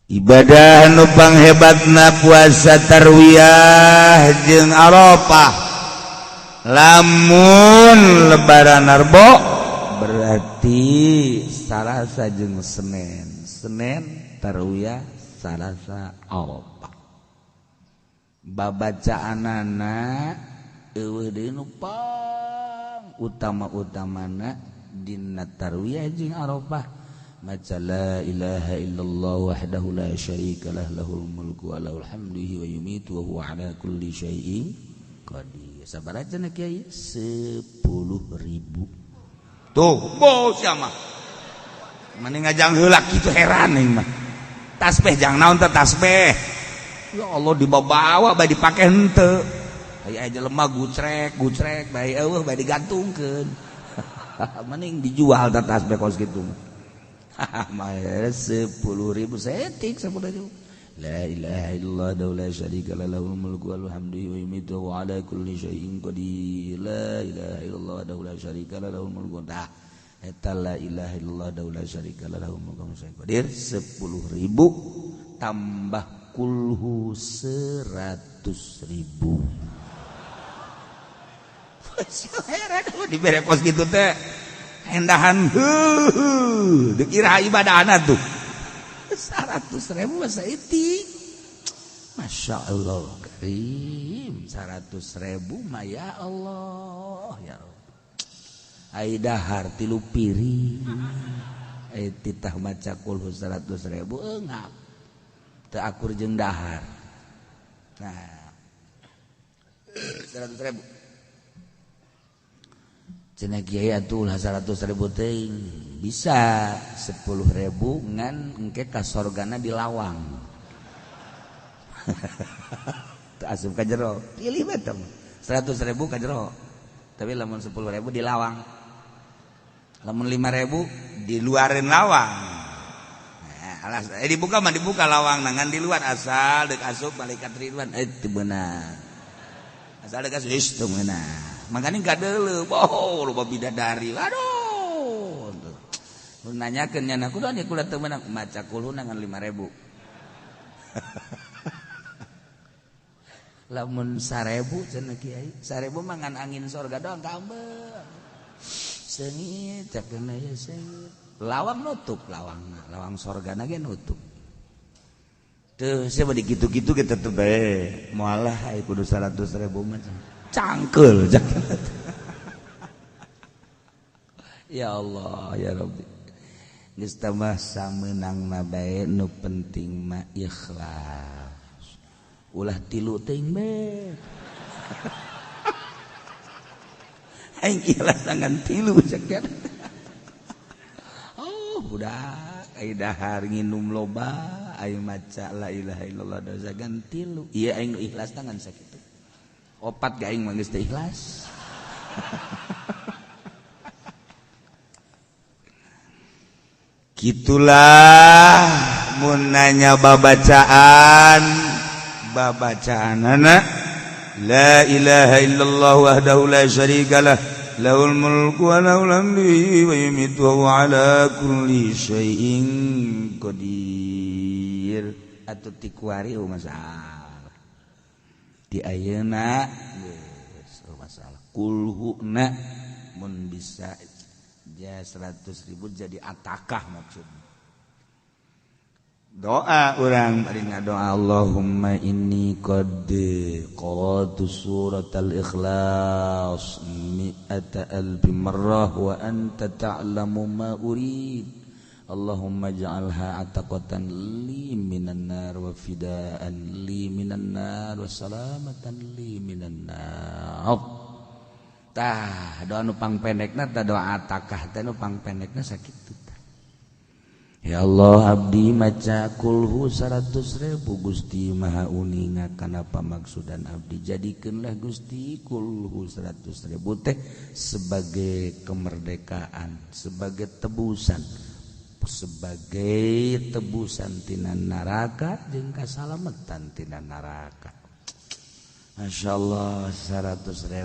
Ibadah nu panghebatna puasa tarwiyah jeung Arafah. Lamun lebaran Arbo berarti Salasa jeung Senin. Senin tarwiyah, Salasa Arafah. Babacaanana eueuh deui nu pang utama-utamana dina tarwiyah jeung Arafah. Maca la ilaha illallah wahdahu la syarika lah lahul mulku wa lahul hamdu wa yumitu wa huwa ala kulli syai'in qadir. Sabaraha cenah kiai? 10.000. Tuh, bos sia mah. Mending ngajang heula kitu heran aing mah. Tasbih jang naon teh tasbih? Ya Allah dibawa-bawa bae dipake henteu. Aya jelema gucrek-gucrek bae eueuh bae digantungkeun. Mending dijual teh tasbih kos kitu. 10.000 setik 10.000. La ilaha illallah la syarika lah lahul mulku wa lahul hamdu wa yumiitu wa ala kulli syai'in qadir. La ilaha illallah la syarika lah lahul mulku. Tah eta la ilaha illallah la syarika lah lahul mulku wa lahul qadir 10.000 tambah kulhu 100.000. Heran dibere kos kitu teh. Endahan heuh dikira ibadahna tuh 100.000 masa itu. Masya Allah karim 100.000 mah ya Allah ya Allah. Ai dahar 3 piring ai titah maca kulhu 100.000 eungap teu akur jeung dahar. Nah 100.000 cenah kiai atuh lah 100.000 teuing bisa 10.000 ngan engke ka sorgana di lawang. Teu asup ka jero pilih bae teh 100.000 ka jero tapi lamun 10.000 di lawang, lamun 5.000 di luareun lawang. Nah, alas dibuka mah dibuka lawang ngan di luar asal deuk asup malaikat Ridwan teu beunang asal deuk asup geus teu meunang. Makanya gak dulu, oh loba bidadari, aduh. Lu nanyakeun nya kudu nya kula teu meunang maca kulhu ngan 5.000. Lamun 1.000 cenah kiai, 1.000 mah ngan angin sorga doang kaambeu. Seungit cakeun aya seungit. Lawang nutup lawang, lawang sorgana ge nutup. Tuh sia mah dikitu-kitu ge tetep bae. Moal lah aya kudu 100.000 mah. Cangkel ya Allah ya Rabbi geus tambah samenangna bae nu penting mah ikhlas ulah tilu teuing bae aing ikhlas ngan tilu sakieu. Oh budak ai dahar nginum loba aing maca la ilaha illallah dosa gan tilu ieu aing nu ikhlas ngan sakitu. Opat ga aing mah geus teu ikhlas. Kitulah mun nanya babacaan babacaanana la ilaha illallah wahdahu la syarikalah lahul mulku wa lahul hamdu wa yumiitu wa ala kulli syai'in qadir. Atuh tikuari masalah di ayeuna geus masalah kulhuna mun bisa ja 100.000 jadi atakah maksudnya. Doa urang paling ngadoa Allahumma inni qad qara'tu suratal ikhlas mi'ata alfi marrah wa anta ta'lamu ma urid. Allahumma ja'alha ataqatan li minan nar wa fidaan li minan nar wa salamatan li minan nar. Tah doa nu pangpendekna tah doa atakah teh nu pangpendekna sakitu tah. Ya Allah abdi maca kulhu 100.000 Gusti Maha uninga kana pamaksudan abdi jadikeunlah Gusti kulhu 100.000 teh sebagai kemerdekaan, sebagai tebusan, sebagai tebusan tina neraka jeung kasalametan tina neraka. Masya Allah 100.000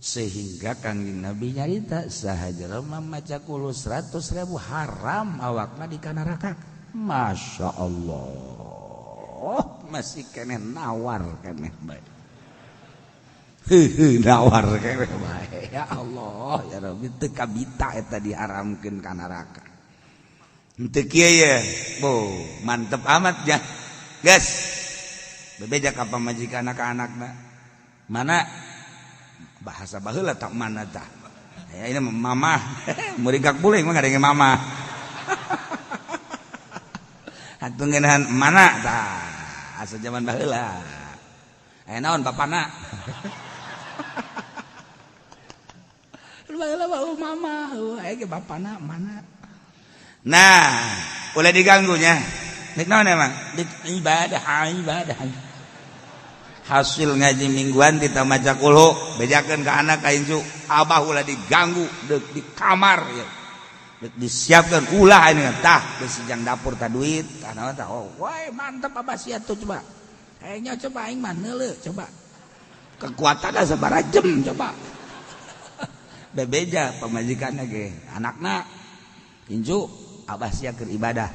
sehingga Kangjeng Nabi nyarita saha jelema maca kulhu 100.000 haram awakna di kana neraka. Masya Allah masih keneh nawar keneh bae. Heuh nawar keneh bae. Ya Allah ya Rabbi teu kabita eta diharamkeun ka neraka. Henteu kieu ye. Bo, mantep amat ya. Geus. Bebeja ka pamajikan ka anakna. Mana bahasa baheula tak mana tah. Ya ini mamah. Muringkak buling mah ngadenge mamah. Atuh ngeunaan mana tah asa zaman baheula. Aya naon bapana? Baheula bau mama, aya ge bapana mana. Nah, ulah diganggunya. Nek naon emang? Dik ibadah, ibadah. Hasil ngaji mingguan kita maca kulhu, bejakeun ka anak ka incu, abah ulah diganggu deuk di kamar ya. Disiapkan ulah ini tah geus jang dapur tah duit tah naon tah oh woi mantep abah sia tuh coba kayaknya coba aing mah neuleuh coba kekuatan sabaraha jam coba bebeja pamajikanna ge anakna incu abah sia keur ibadah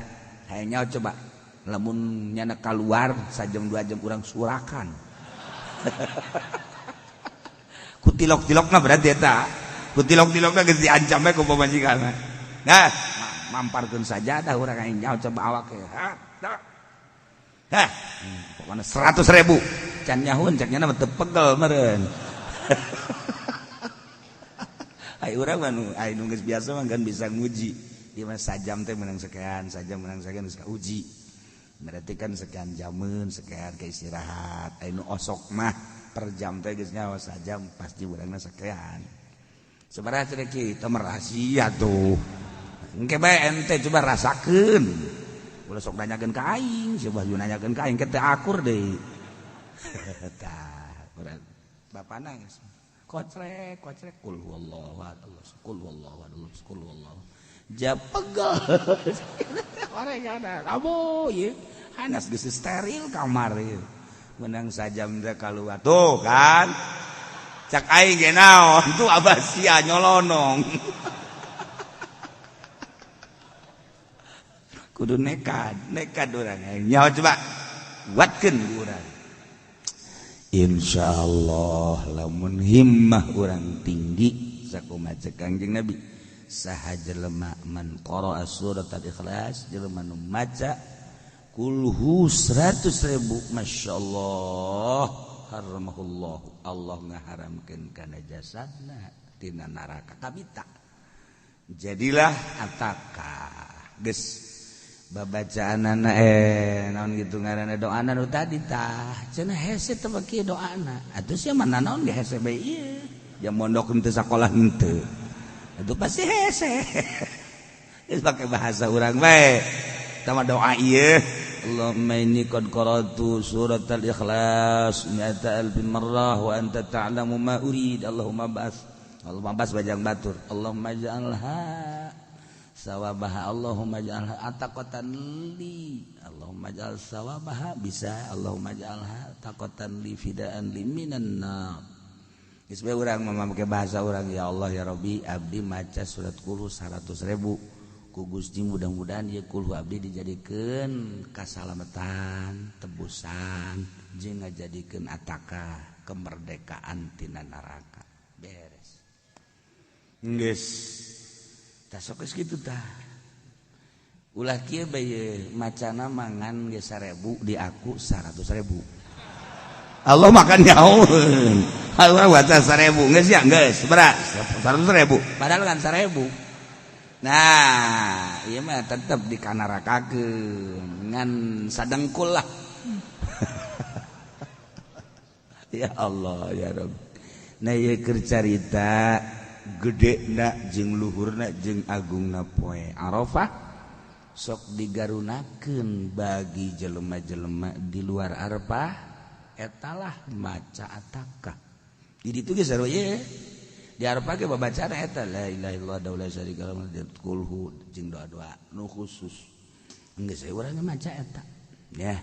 kayaknya coba lamun nyana kaluar sajam 2 jam urang surakan ku tilok-tilokna berarti eta ku tilok-tilokna geus diancam we ku pamajikanna. Nah, mamparkeun sajadah urang aing nyaho coba awak ge. Hah, hah. Pokona 100.000. Can nyahun cek nya mah teu pegel meureun. Ai urang mah nu ai nu geus biasa mah kan bisa nguji. Di mah sajam teh meunang sekian, sajam meunang sekian geus kauji. Berarti kan sekian jameun, sekian ke istirahat. Ai nu osok mah per jam teh geus nyaho sajam pasti urangna sekian. Sabaraha cenah kieu teh rahasia tuh. Engke bae ente coba rasakeun. Ulah sok nanyakeun ka aing, coba nanyakeun ka aing teh akur deui. Tah, urang bapana geus kocrek, kocrek kul huwallahu ahad, kul huwallahu ahad, kul huwallahu. Ja pegel. Orangna kamu ieu hanas geus steril kamar ieu. Menang sajam teh kaluar. Tuh kan. Cak aing ge naon tuh abah sia nyolonong. Kudu nekat, nekat urang. Nyaho coba buatkeun urang. Insyaallah lamun himmah urang tinggi sakumaha cek Kangjeng Nabi saha jelema man qara'a surat al-ikhlas jelema nu maca kulhu 100.000 masyaallah haramahullah Allah ngaharamkeun kana jasadna tina neraka kabita jadilah ataka geus babacaanana naon gitu ngaranna doana nu tadi tah cenah hese teh kieu doana atuh sia mah naon ge hese bae ieu jam mondok henteu sakolah henteu atuh pasti hese geus pake bahasa urang bae tah mah doa ieu Allahumma inni qad qara'tu surat al-ikhlas mi'ata alfi marrah wa anta ta'lamu ma urid Allahumma bas Allahumma bas bajang batur Allahumma ij'alha sawabaha Allahumma ij'alha ataqatan li Allahumma ij'al sawabaha bisa Allahumma ij'alha taqatan li fidaan li minan nar. Geus bae urang mah make bahasa urang ya Allah ya Rabbi abdi maca surat kulhu 100.000 ku Gusti mudah-mudahan ieu kulhu abdi dijadikeun kasalamatan tebusan jeung ngajadikeun ataka kemerdekaan tina neraka beres geus tah sok geus kitu tah ulah kieu bae macana mangan ge 1000 di aku 100.000 Allah makan nyaun Allah baca 1000 geus ya geus berat 100.000 padahal kan 1000. Nah ieu mah tetep dikanarakakeun ngan sadengkul lah. Ya Allah ya Rabb. Nah ieu keur carita gedena jeung luhurna jeung agungna poe Arafah sok digarunakeun bagi jelema-jelema di luar Arafah etalah maca atakah. Di ditu ge sarua ye. Di Arafah ge babacana eta la ilaha illallah wa la syarika lahu kulhu jeung doa-doa nu khusus. Geus urang maca eta. Ya,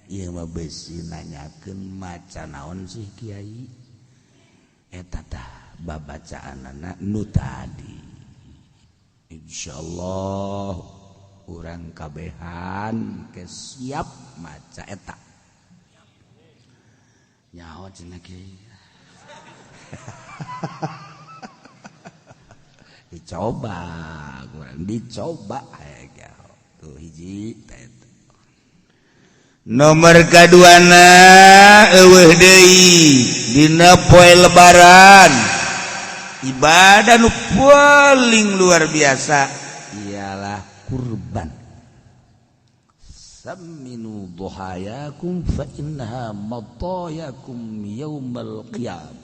ieu mah beusi nanyakeun maca naon sih kiai? Eta tah babacaanana nu tadi. Insyaallah urang kabehan ke siap maca eta. Nyaho cenah kieu. Dicoba, kurang dicoba aya tuh hiji eta. Nomor kaduana eueuh deui dina poe lebaran. Ibadah nu paling luar biasa ialah kurban. Saminu duhayakum fa innaha matayakum yaumal qiyam.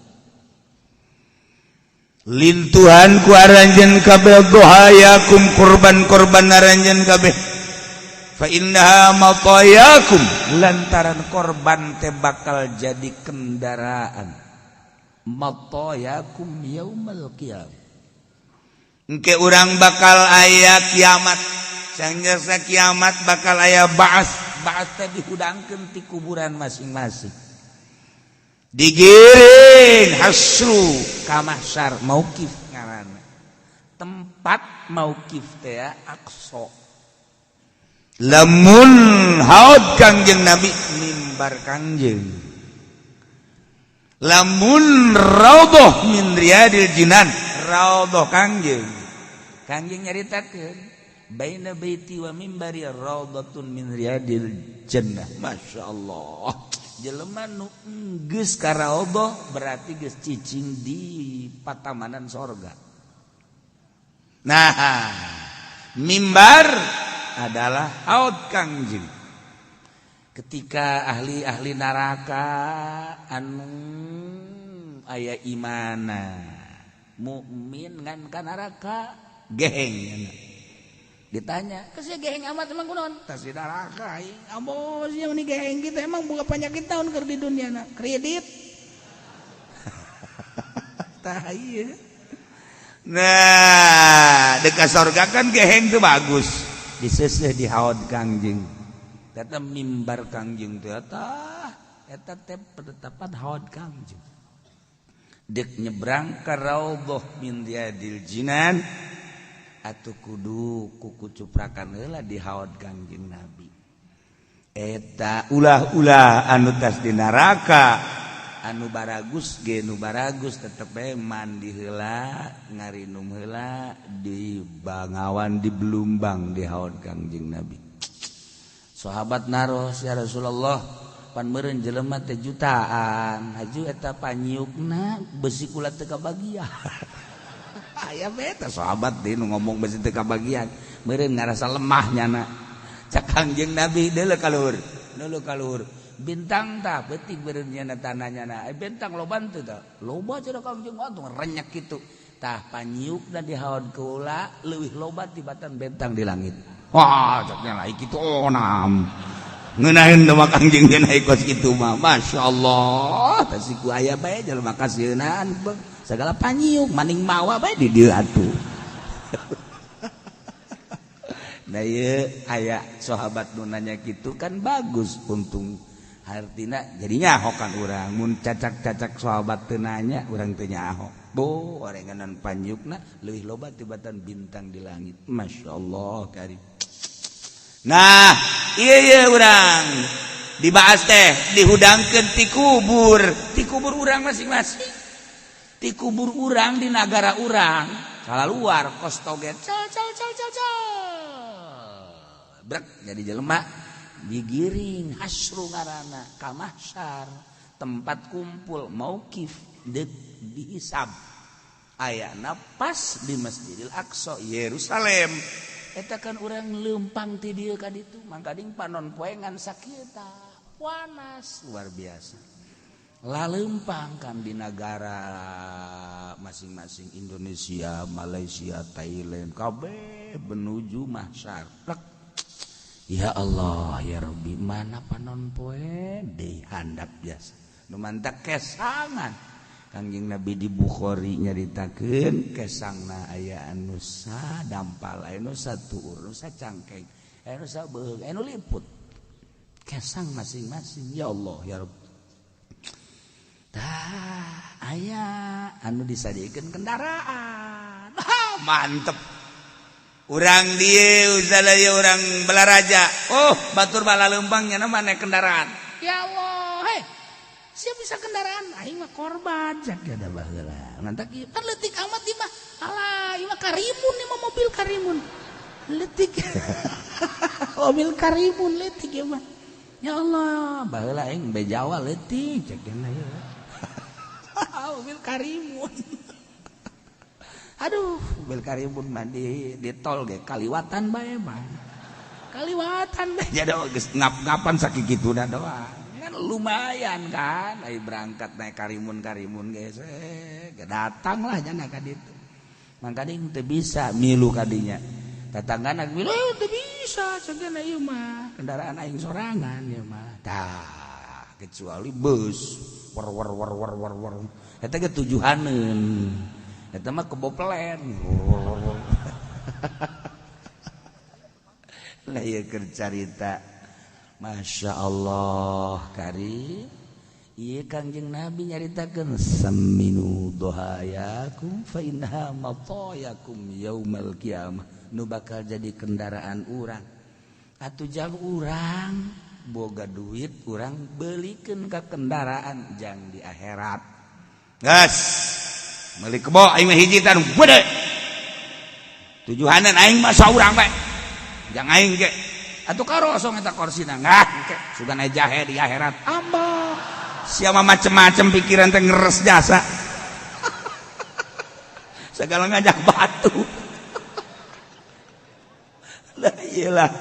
Lintuhan ku aranjeun kabeh duhayakum kurban-kurban aranjeun kabeh. Fa innaha matayakum lantaran korban teh bakal jadi kendaraan. Matayakum yaumal qiyam. Engke urang bakal aya kiamat. Sangjasa kiamat bakal aya ba'ats. Ba'ats teh dihudangkeun ti kuburan masing-masing. Digiring hasru ka mahsyar mauqif ngaranna. Tempat mauqif teh Aqsa. Lamun haud Kangjeng Nabi mimbar Kangjeng. Lamun raudhah min riyadil jinan raudhah Kangjeng. Kangjeng nyaritakeun baina baiti wa mimbari raudhatun min riyadil jannah. Masya Allah. Jelema nu geus ka raudhah berarti geus cicing di patamanan sorga. Nah, mimbar adalah haud Kangjeng. Ketika ahli-ahli neraka anu aya imana mukmin ngan ka neraka geheng ditanya kesih geheng amat emang kunaon tas di neraka aing ambo sia meni geheng kita emang boga penyakit tahun keur di dunia na kredit tah ieu. Nah dekat sorga kan geheng tuh bagus diseseh di haud Kangjeng. Eta mimbar Kangjeng teh eta teh penetapan haud Kangjeng. Dek nyebrang ka raudhah min riyadil jinan atuh kudu kuku cuprakan heula di haud Kangjeng Nabi. Eta ulah-ulah anu tas di neraka anu baragus ge nu baragus tetep bae mandi heula ngarinum heula di Bangawan di Belumbang di haud Kangjeng Nabi. Sahabat naros ya Rasulullah pan meureun jelema teh jutaan haju eta panyiukna besi kula teu kabagian. Aya bae teh sahabat deui nu ngomong besi teu kabagian meureun ngarasa lemah nyana. Cak Kangjeng Nabi deuleu ka luhur deuleu ka luhur bintang tah peuting meureun nyana tanah nyana bintang loba teu tah loba cenah Kangjeng atuh renyek kitu tah panyiukna di haud kula leuwih loba tibatan bintang di langit. Wah, caknya lah kitu onam. Ngeunaheun teh mah Kangjeng naik kos kitu mah. Masyaallah, tah siku aya bae jelema kasieunan segala panyiuk maning mawa bae di dieu atuh. Nah ieu aya sahabat nu nanya kitu kan bagus untung hartina jadinya nyaho kan urang mun cacak-cacak sahabat teu nanya urang teu nyaho. Bo orenganan panyiukna leuwih loba tibatan bintang di langit. Masyaallah karim. Nah, iya urang dibahas teh dihudangkeun ti kubur urang masing-masing. Ti kubur urang di nagara urang, kala luar kos toget cal cal cal cal cal. Brek jadi jelema digiring hasru ngaranna ka mahsyar, tempat kumpul mauqif deuk dihisab. Ayana pas di Masjidil Aqsa Yerusalem. Eta kan urang leumpang ti dieu ka ditu mangkading panon poengan sakieu tah panas luar biasa. Laleumpang kan di nagara masing-masing Indonesia, Malaysia, Thailand kabeh menuju mahsyar. Ya Allah ya Rabbi mana panon poe deui handap biasa. Nu mantak kesangan. Kangjeng Nabi di Bukhari nyaritakeun kesangna aya anu sadampal, aya nu satuur, nu sacangkeng, aya nu sabeung, aya nu liput. Kesang masing-masing ya Allah ya Rabb. Tah aya anu disadiekeun kendaraan. Ha, mantep. Urang dieu uzala ieu urang Balaraja. Oh, batur bala leumpang nya mah naik kendaraan. Ya Allah, hei. Siapa bisa kendaraan? Aing mah korban cak da baheula. Nantak ieu kan leutik amat ieu mah. Alah, ieu mah karimun, ieu mah mobil karimun. Leutik. Mobil karimun leutik ieu mah. Ya Allah, baheula aing be Jawa leutik cak dina ieu. Mobil karimun. Aduh, mobil karimun mah di tol ge kaliwatan bae mah. Kaliwatan bae. Jadi geus ngap-ngapan sakituna doang. Kan lumayan kan, ai berangkat naik karimun-karimun ge datang lah jana ka ditu. Mangkana teu bisa milu ka dinya. Tetanggana milu teu bisa cenah ieu mah kendaraan aing sorangan ieu mah. Tah, kecuali bus war war war war war war. Eta ge tujuhaneun. Eta mah kebo pelen. Lah ieu keur carita. Masya Allah kari. Ieu Kangjeng Nabi nyaritakeun saminu dohayakum fa innaha matayakum yaumal qiyamah. Nu bakal jadi kendaraan urang. Atuh jang urang boga duit urang belikeun ka kendaraan jang di akhirat. Gas. Meuli kebo aing mah hiji tan gede. Tujuhanan aing mah saurang bae. Jang aing ge. Atuh karosong eta korsina ngah ke sugan aya jahe di akhirat. Ambah. Siapa macem-macem pikiran teh ngeres jasa. Segala ngajak batu. Lah iyalah.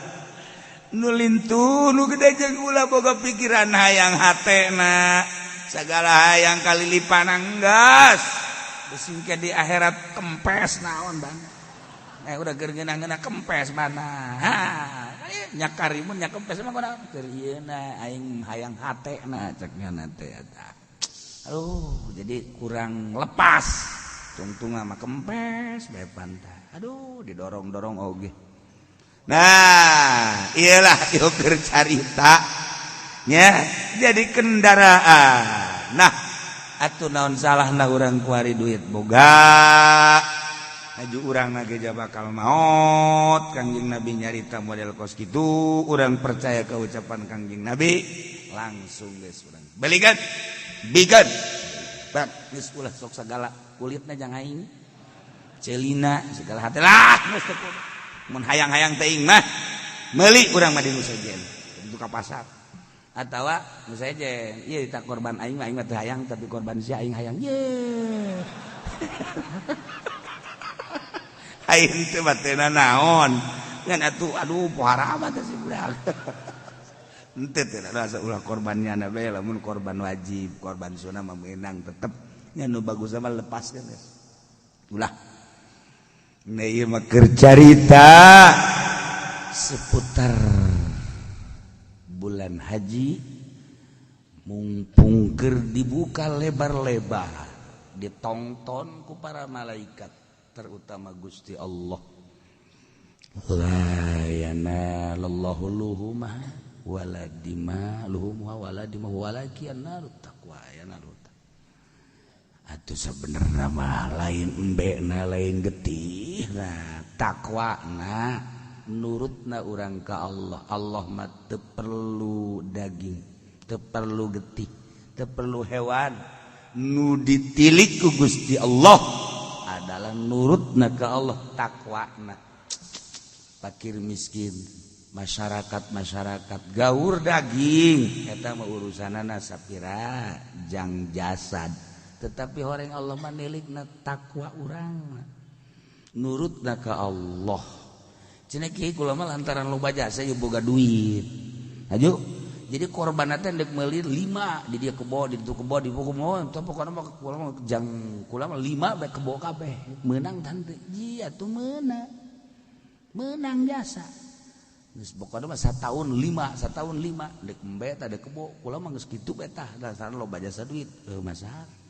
Nu lintu nu gede jeung ulah boga pikiran hayang hatena. Segala hayang kalilipan gas. Besingke di akhirat kempes naon bang. Udah keur ngeunah-ngeunah kempes mana. Ha, nya karimun nya kempes mah kunaon? Keur ieuna aing hayang hatena cek nya teh eta. Aduh, jadi kurang lepas. Tungtung mah kempes bae pantah. Aduh, didorong-dorong oge. Nah, iyalah ieu keur carita nya jadi kendaraan. Nah, atuh naon salahna urang kuari duit boga. Aju urang na ge bakal maot. Kangjeng Nabi nyarita model kos kitu, urang percaya ke ucapan Kangjeng Nabi, langsung geus urang belikan bigan bak geus ulah sok sagala kulitna jang aing celina segala hati lah geus teu kudu. Mun hayang-hayang teuing mah meuli urang mah di nu sejen itu ka pasar atawa nu sejen ieu tak korban aing mah aing mah teu hayang tapi korban sia aing hayang ye. Aing teu batena naon ngan atuh aduh pohara amat si budak. Henteu teh rasa ulah korbannya na bae lamun korban wajib, korban sunah mah meunang tetep nya nu bagus mah lepaskeun geus. Ulah. Nah ieu mah keur carita seputar bulan haji mumpung keur dibuka lebar-lebar ditongton ku para malaikat terutama Gusti Allah. La yanalallahu luhumah wala dima luhumha wala dima walakin narut taqwa yanalut. Atuh sebenarnya mah lain embekna lain getih nah takwana nurutna urang ka Allah. Allah mah teu perlu daging, teu perlu getih, teu perlu hewan. Nu ditilik ku Gusti Allah adalah nurutna ka Allah, takwana. Fakir miskin, masyarakat-masyarakat gaur daging eta mah urusanana sapira jang jasad. Tetapi orang Allah mah nilikna takwa urang, nurutna ka Allah. Cenah kieu kula mah lantaran loba jasa ieu boga duit. Aju jadi korban teh ndek meuli 5 di dia kebo, di ditu kebo, di buku moal, teh pokona mah kula mah jang kula mah 5 bae kebo kabeh. Meunang tante. Iya tuh meunang. Meunang jasa. Geus pokona mah satahun 5, satahun 5 ndek embe tah dek kebo, kula mah geus kitu bae tah lantaran loba jasa duit. Heuh masalah.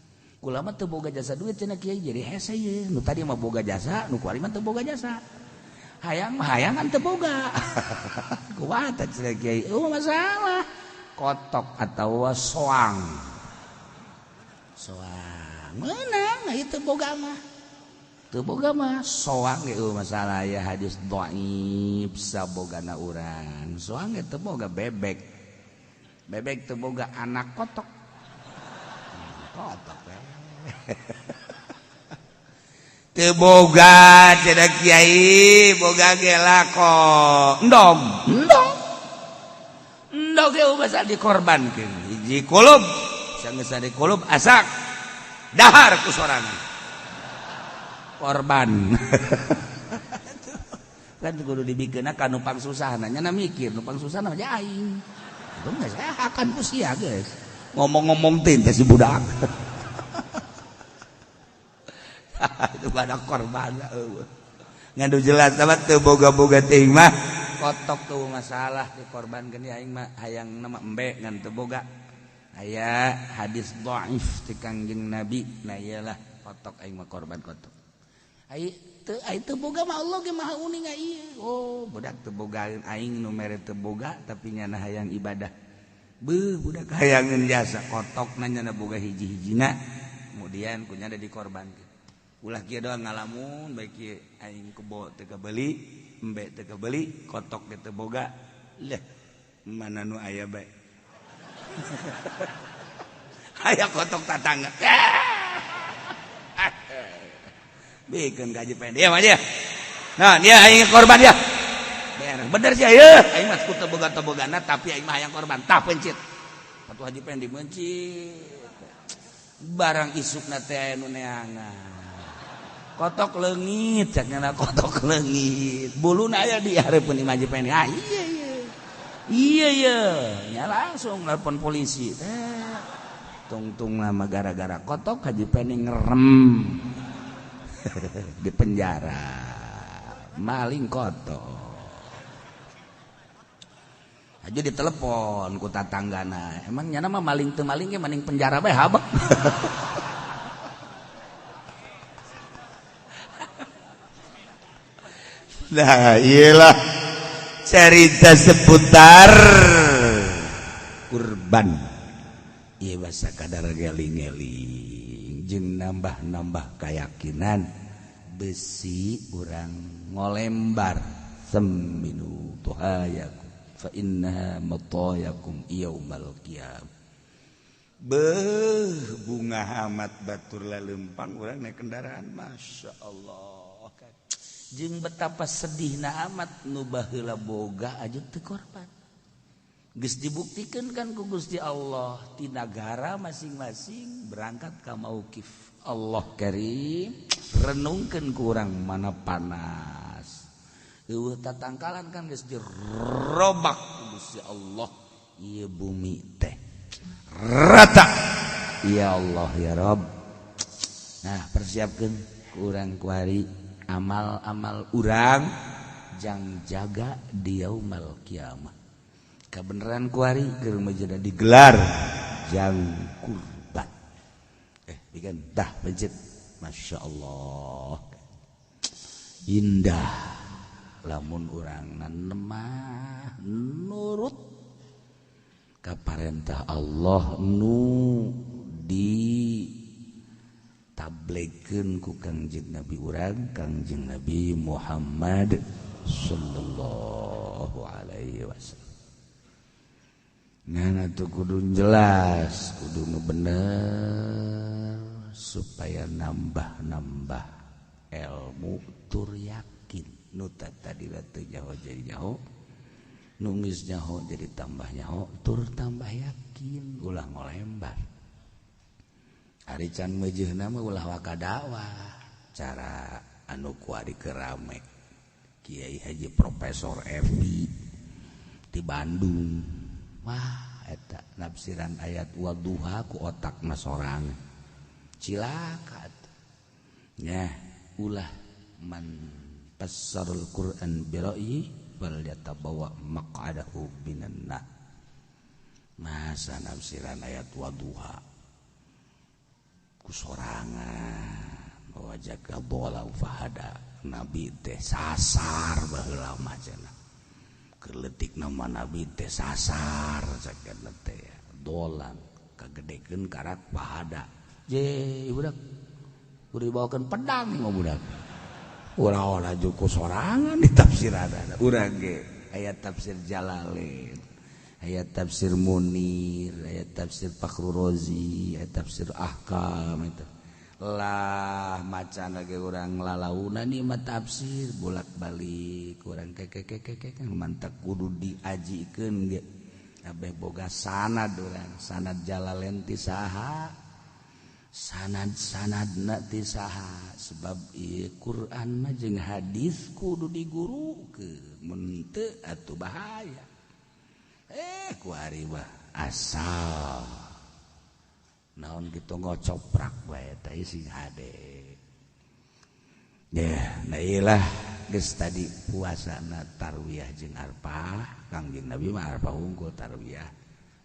Kula mah teu boga jasa duit cenah kiai jadi hese ieu. Nu tadi mah boga jasa, nu kuari mah teu boga jasa. Hayang mah hayang kan teu boga. Kumaha tah cenah kiai? Oh masalah. Kotok atau soang. Soang meunang ieu teu boga mah. Teu boga mah soang ge masalah ya hadis dhaif sabogana urang. Soang ge teu boga bebek. Bebek teu boga anak kotok. Kotok we. Teu boga cenah kiai, boga ge lako. Endog. Endog. Endog ge masa dikorbankeun. Hiji kulub, sanggeus dikulub asak. Dahar ku sorangan. Korban kan kudu dibikeunna ka nu pangsusahna nya mikir nu pangsusahna mah aing itu geus akan ku sia geus ngomong-ngomong teh si budak itu pada korban ngan jelas sama teu boga-boga teuing mah kotok tuh masalah dikorbankeun aing mah hayang nama embe ngan teu boga aya hadis dhaif ti Kangjeng Nabi nah iyalah kotok aing mah korban kotok. Ai teu boga mah Allah ge maha uning ieu. Oh, budak teu bogaeun aing nu mere teu boga tapi nyana hayang ibadah. Beuh budak hayangeun jasa kotokna nyana boga hiji-hijina. Kemudian ku nyana dikorbankeun. Ulah kieu doang ngalamun bae kieu aing kebo teu kabeli, embe teu kabeli, kotok ge teu boga. Leh, mana nu aya bae. Aya kotok tatangga. Bikin gaji pendek dia mah dia. Nah, dia aing korban dia. Bener sih ya. Aing mah ku teu boga-tebogana tapi aing mah hayang korban. Tah pencit. Atuh Haji Pendi mencit. Barang isukna teh aya nu neangan. Kotok leungit, cak nyana kotok leungit. Buluna aya di hareupeun imah Haji Pendi. Ah iya iya. Iya iya, nya langsung nelpon polisi. Teh. Tungtung lama gara-gara kotok Haji Pendi ngerem. Di penjara maling kotok aja ditelepon ku tatanggana emang nyana mah maling teu maling ge maning penjara bae habek. Nah iyalah cerita seputar kurban ieu bahasa kadar geling-geling jeung nambah-nambah keyakinan besi urang ngolembar seminu tuhayakum fa innaha matayakum yaumal qiyam. Beuh bunga amat batur lalempang urang naik kendaraan Masya Allah jeung betapa sedihna amat nu baheula boga aja teu korban. Geus dibuktikan kan ku Gusti Allah ti nagara masing-masing berangkat ka mauqif. Allah Karim renungkeun ku urang mana panas. Eueuh tatangkalan kan geus dirobak ku Gusti Allah ieu bumi teh rata. Ya Allah ya Rabb. Nah, persiapkeun ku urang kuari amal-amal urang jang jaga di yaumal kiamah. Kebenaran kuari keur majana digelar jang kurban. Bikin dah masjid. Masya Allah. Indah lamun urang nemah nurut ka parentah Allah nu di tablekeun ku Kangjeng Nabi urang Kangjeng Nabi Muhammad sallallahu alaihi wasallam. Nah, itu kudu jelas, kudu nu bener supaya nambah-nambah ilmu tur yakin. Nu tadi teu nyaho jadi nyaho, nu geus nyaho jadi tambah nyaho, tur tambah yakin, ulah ngolembar. Ari can meujeuhna mah ulah waka dakwah, cara anu kuari kerame. Kiai Haji Profesor Evi di Bandung. Wah eta nafsiran ayat waduha ku otak na sorangan cilaka nya ulah man fassarul Quran bi ra'yi fal yatabawa maq'adahu minan nar. Masa nafsiran ayat waduha ku sorangan wajaka bola fahada nabi teh sasar baheula mah cenah. Keletik nama nabi teh sasar sakana teh dolan kagedekeun karak pahada je budak Kudu dibawakeun pedang mah budak. Ulah-ulah juku sorangan ditafsiran. Urang ge aya tafsir Jalalain, aya tafsir Munir, aya tafsir Fakhrur Razi, aya tafsir Ahkam eta. Lah macan lagi urang lalauna nih mah tafsir bolak-balik urang keke mantak kudu diajikeun ge. Kabeh boga sanad urang, sanad Jalalain ti saha? Sanad-sanadna ti saha? Sebab ieu Quran mah jeung hadis kudu digurukeun, mun teu atuh bahaya. Kuari mah asal naon kitu ngocoprak bae teh sing hade. Ya, nah iyalah geus tadi puasana tarwiyah jeung Arfah, Kangjeng Nabi mah Arfah unggul tarwiyah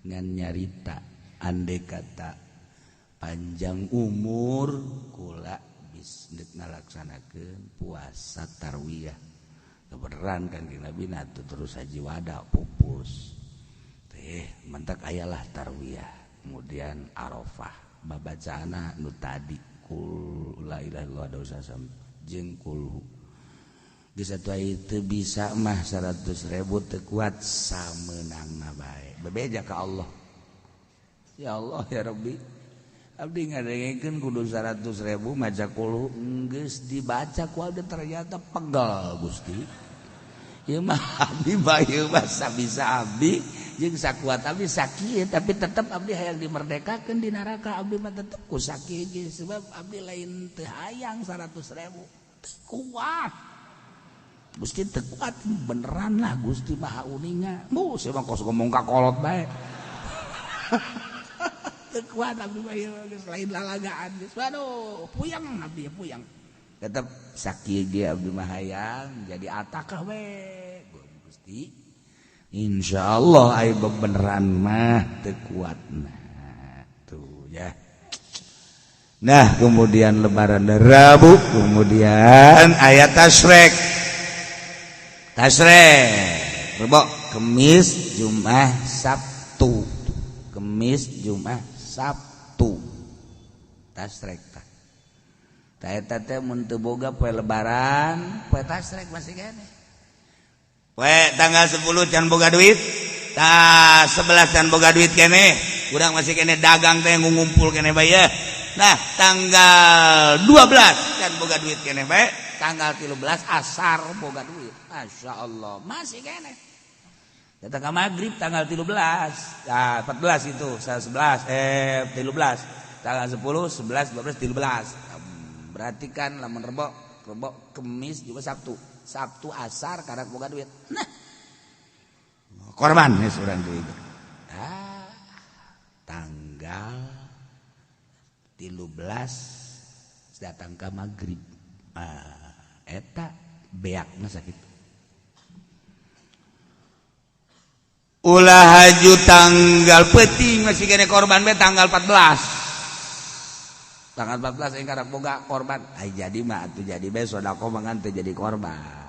ngan nyarita andai kata panjang umur kula bis deuk ngalaksanakeun puasa tarwiyah. Kebeneran Kangjeng Nabi na terus haji wada pupus. Teh mentak ayalah tarwiyah, kemudian Arafah babacana nu tadi kul la ilaha illallah dosa sam jeung kulhu. Geus atuh teu bisa mah 100.000 teu kuat samenangna bae. Bebeja ka Allah. Ya Allah ya Rabbi. Abdi ngadengekeun kudu 100.000 maca kulhu geus dibaca ku abdi ternyata pegal Gusti. Ieu mah abdi bae mah sabisa abdi jeung sakuat abdi sakieu tapi tetep abdi hayang dimerdekakeun di neraka abdi mah tetep ku sakieu ge sebab abdi lain teu hayang 100.000 teu kuat. Gusti teu kuat beneran lah Gusti Maha Uninga. Bu saya mah kos ngomong ka kolot bae. Teu kuat abdi mah ieu geus lain lalagaan geus. Waduh, puyeng abdi puyeng. Tetep sakieu ge abdi mah hayang jadi atakah we. Gusti insyaallah ai bebeneran mah teu kuatna. Tuh ya. Nah, kemudian lebaran Rabu, kemudian ayat tasyrik. Tasyrik. Rebo, Kemis, Jumat, Sabtu. Kemis, Jumat, Sabtu. Tasyrik tah. Tah eta teh mun teu boga poe lebaran, poe tasyrik masih keneh. Poe tanggal 10 can boga duit, tah 11 can boga duit keneh. Urang masih keneh dagang teh ngumpul keneh bae ya. Nah, tanggal 12 can boga duit keneh bae, tanggal 13 asar boga duit. Masya Allah, masih keneh. Datang ke maghrib tanggal 13. Nah, 14 itu, 11 13. Tanggal 10, 11, 12, 13. Berarti kan lamun rebo, rebo Kemis juga Sabtu. Sabtu asar karena boga duit. Nah, korban ya urang duit. Ah, tanggal 13 datang ke maghrib. Ah, eta beakna sakitu. Ulah haju tanggal peuting masih kene korban be tanggal 14. Tanggal 14 yang karek boga korban. Ai jadi mah atuh jadi be sedekah mah ngan teu jadi korban.